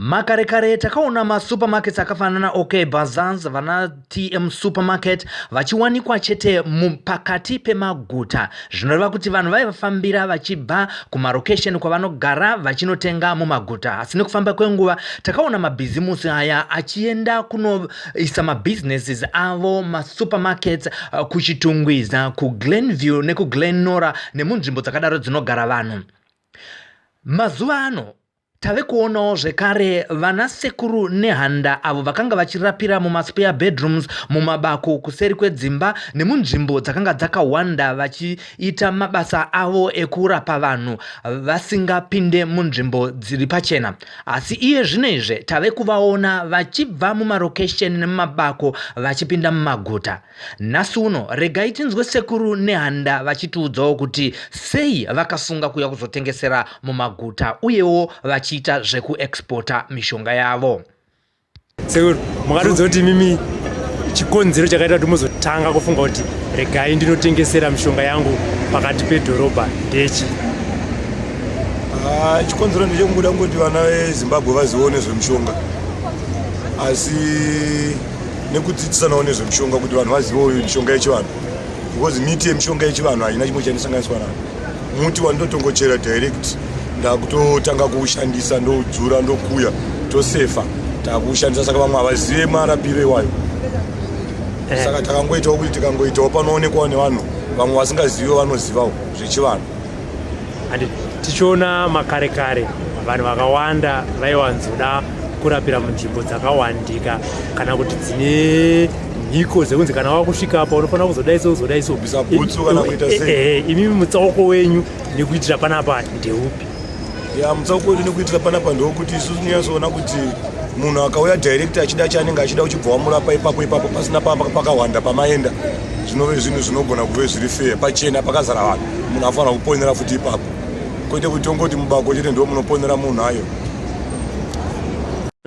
Makare kare takaona masupermarkets akafanana naOK Bazaars, vana TM Supermarket vachiwanikwa chete pakati pemaguta zvinoreva kuti vanhu vaivafambira vachibva kumarokesheni kwavanogara vachinotenga mumaguta. Asi nekufamba kwenguva takaona mabhizimusi aya achienda kunoisa mabhizineses avo masupermarkets kuChitungwiza, kuGlenview nekuGlennorah nemunzvimbo dzakadaro dzinogara vanhu. Mazuva ano Tave kuonawo zvekare vana sekuru Nehanda avo vakanga vachirapira mumaspare bedrooms, mumabako, kuseri kwedzimba nemunzvimbo dzakanga dzakahwanda vachiita mabasa avo ekurapa vanhu vasingapinde munzvimbo dziri pachena. Asi iye zvino izvi tave kuvaona vachibva mumarokesheni nemumabako vachipinda mumaguta. Nhasi uno regai tinzwe sekuru Nehanda vachitiudzawo kuti sei vakasunga kuuya kuzotengesera mumaguta uyewo vachiita zvekuexporta mishonga yavo. Sekuru, makatiudza kuti imimi chikonzero chakaita kuti muzotanga kufunga kuti regai ndinotengesera mishonga yangu pakati pedhorobha ndechi? Ah, chikonzero ndechekungoda kungoti vana veZimbabwe vazivewo nezvemishonga asi nekudzidzisanawo nezvemishonga kuti vanhu vazivewo mishonga yechivanhu because miti yemishonga yechivanhu haina chimwe chainosanganiswa nayo muti wandinotongochera direct ndakutotanga kuushandisa ndoudzura ndokuya tosefa takuushandisa saka vamwe havazive marapiro iwayo eh. saka takangoitawo kuti tikangoitawo panoonekwawo nevanhu vamwe vasingazive vanozivawo zvechivanhu and tichiona makare kare vanhu vakawanda vaiwanzoda kurapira munzvimbo dzakawandika kana kuti dzine mhiko dzekunzi kana wakusvika apa unofanira kuzodai so uzodai so eh, eh, imimi mutsauko wenyu nekuitira panapa ndeupi ya mutsauko wedu nekuitira panapa ndewekuti isu tinonyatsoona kuti munhu akauya direct achida chaanenge achida uchibva wamurapa ipapo ipapo pasina pakawanda pamaenda zvinove zvinhu zvinogona kuve zviri fair pachena pakazara vanhu munhu afanira kuponera futi ipapo kwete kuti tongoti mubako chete ndo munoponera munhu ayo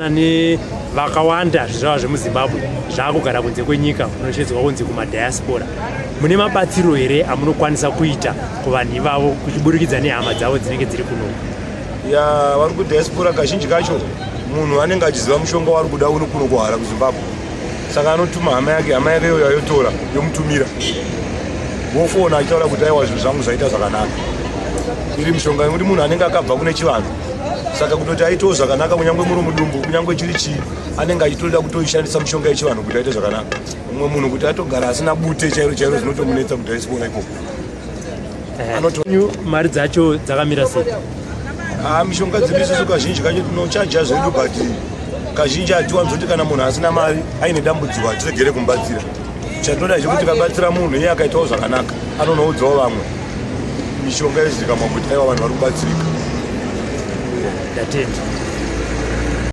nevakawanda zvizvarwa zvemuzimbabwe zvakugara kunze kwenyika kunoshedzwa kunzi kumadiaspora mune mabatsiro here amunokwanisa kuita kuvanhu ivavo kuchiburikidza nehama dzavo dzinenge dziri kunoku ya vari kudiaspora kazhinji kacho munhu anenge achiziva mushonga waari kuda uno kuno kuhara kuzimbabwe saka anotuma hama yake hama yake iyoyo ayotora yomutumira wofona achitaura kuti aiwa zvinhu zvangu zvaita zvakanaka iri mishonga yekuti munhu anenge akabva kune chivanhu saka kutoti aitewo zvakanaka kunyange muri mudumbu kunyange chiri chii anenge achitoda kutoishandisa mishonga yechivanhu kuti aite zvakanaka mumwe munhu kuti atogara asina bute chairo chairo zvinotomunetsa kuti aisipona ikoko eh, mari dzacho dzakamira sei ah, mishonga dzedu isusu kazhinji kacho tinochaja zvedu but kazhinji hatiwanzoti kana munhu asina mari aine dambudziko hatiregere kumubatsira chatinoda chekuti tikabatsira munhu iye akaitawo zvakanaka anonoudzawo vamwe mishonga yozikamwa kuti aiwa vanhu vari kubatsirika ndatenda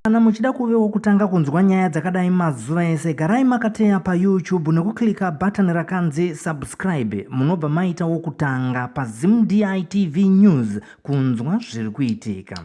Kana muchida kuve wokutanga kunzwa nyaya dzakadai mazuva ese, garai makateya paYouTube nekuklika button rakanzi subscribe. Munobva maita wokutanga paZimDI TV News kunzwa zviri kuitika.